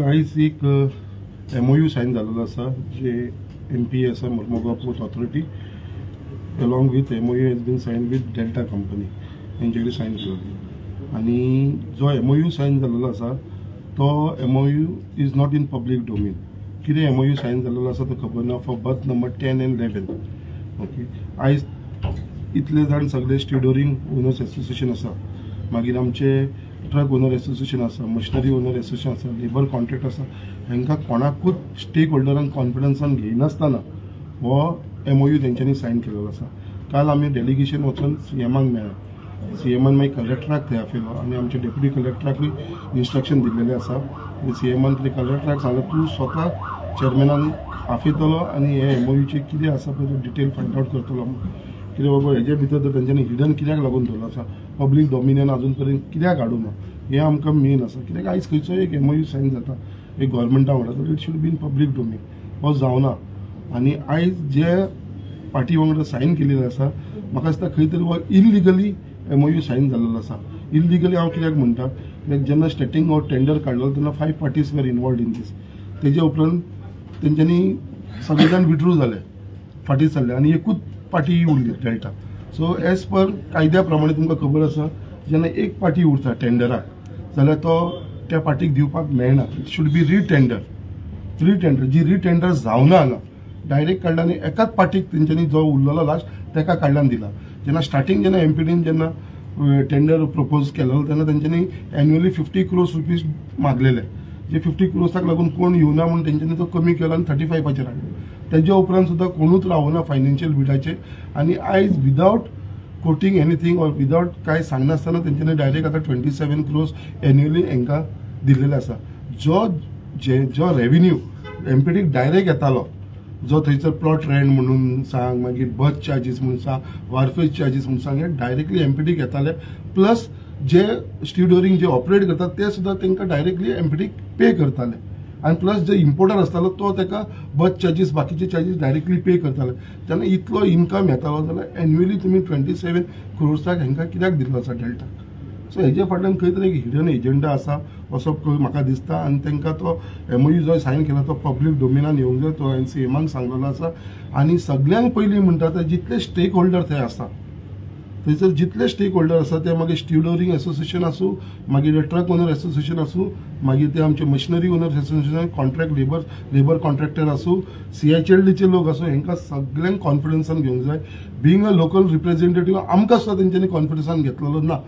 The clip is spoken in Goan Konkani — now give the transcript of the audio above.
आयज एक एमओयू सायन जाल्लो आसा, जे एमपीए आसा, Mormugao Port Authority, along with MOU has been sign with Delta company, हेंचे कडेन सायन केलेली. आनी जो एमओयू सायन जाल्लो आसा तो MOU is not in public domain. कितें एमओयू सायन जाल्लो आसा तो खबर ना for berth number 10 and 11, okay. आयज इतले जाण सगळे स्टिवडोरींग ओनर्स एसोसिएशन आसा, मागीर आमचे ट्रक ओनर एसोसिएशन आसा, मशिनरी ओनर एसोसिएशन आसा, लेबर कॉन्ट्रॅक्ट आसा, हांकां कोणाकूच स्टेक होल्डरांक कॉन्फिडन्सान घेयनासतना हो एमओयू तेंच्यांनी सायन केलेलो आसा. काल आमी डेलिगेशन वचून सीएमाक मेळ्ळा. सीएमान मागीर कलेक्टराक थंय आपयलो आनी आमच्या डेप्युटी कलेक्टराकूय इन्स्ट्रक्शन दिल्लेलें आसा. सीएमान कितें कलेक्टराक सांगलें, तूं स्वता चेअरमॅनान आपयतलो आनी हे एमओयूचे कितें आसा पळय तो डिटेल फायंड आवट करतलो. कितें बाबा हेजे भितर तर तेंच्यांनी हिडन कित्याक लागून दवरलो आसा, पब्लीक डोमिनियन अजून पर्यंत कित्याक हाडूं ना, हें आमकां मेन आसा. कित्याक आयज खंयचोय एक एमओयू सायन जाता एक गोवोरमेंटा वांगडा जाल्यार it should be in public domain. हो जावना. आनी आयज जे पार्टी वांगडा सायन केलेले आसा, म्हाका दिसता खंय तरी हो इलिगली एमओयू सायन जाल्लो आसा. इलिगली हांव कित्याक म्हणटा, कित्याक जेन्ना स्टार्टींग हो टेंडर काडलो तेन्ना five parties were involved in this. तेजे उपरांत तेंच्यांनी सगळे जाण विड्रू जाले, फाटीं सरले आनी एकूच पार्टी उरली, डेल्टा. सो एज पर कायद्या प्रमाणे तुमकां खबर आसा, जेन्ना एक पार्टी उरता टेंडराक जाल्यार तो त्या पार्टीक दिवपाक मेळना. It should be re-tender. Re-tender ji re-tender जावना हांगा, डायरेक्ट काडला आनी एकाच पार्टीक तेंच्यांनी जो उरलेलो लास्ट तेका काडल्यान दिला. जेन्ना स्टार्टींग जेन्ना एमपीडीन जेन्ना टेंडर प्रपोज केलेलो तेन्ना तेंच्यांनी एन्युअली 50 क्रोर्स रुपीज मागलेले, जे 50 क्रोर्साक लागून कोण येवना म्हूण तेंच्यांनी तो कमी केलो आनी 35 चेर हाडलो. तेज्या उपरांत सुद्दां कोणूच रावना फायनान्शियल बिडाचेर. आनी आयज without quoting anything or without कांय सांगनासतना तेंच्यांनी डायरेक्ट आतां 27 क्रोर्स एन्युअली हांकां दिल्लेले आसा. जो जे जो रेविन्यू एमपीडीक डायरेक्ट येतालो, जो थंयसर प्लॉट रेंट म्हणून सांग, मागीर बर्थ चार्जीस म्हणून सांग, वार्फेज चार्जीस म्हणून सांग, हे डायरेक्टली एमपीडीक येताले. प्लस जे स्टिवडोरींग जे ऑपरेट करतात ते सुद्दां तांकां डायरेक्टली एमपीडीक पे करताले. आनी प्लस जे इम्पोर्टर आसतालो तो ताका बर्थ चार्जीस, बाकीचे चार्जीस डायरेक्टली पे करताले. तेन्ना इतलो इन्कम येतालो जाल्यार एन्युअली तुमी 27 क्रोर्साक हांकां कित्याक दिल्लो आसा डेल्टाक? सो हेजे फाटल्यान खंय तरी एक हिडन एजंडा आसा असो म्हाका दिसता. आनी तांकां तो एमओयू जो सायन केला तो पब्लीक डोमेनान येवंक जाय. तो हांवें सीएमाक सांगलेलो आसा. आनी सगळ्यांत पयलीं म्हणटा ते जितले स्टेक होल्डर थंय आसा, थंयसर जितले स्टेक होल्डर आसा, ते मागीर स्टिवडोरींग एसोसिएशन आसूं, मागीर ट्रक ओनर एसोसिएशन आसूं, मागीर ते आमचे machinery owner association, contract labour, labour contractor आसूं, सीएचएलडीचे लोक आसूं, हांकां सगळ्यांक कॉन्फिडन्सान घेवंक जाय. बिंग अ लोकल रिप्रेझेंटेटीव आमकां सुद्दां तेंच्यांनी कॉन्फिडन्सान घेतलेलो ना.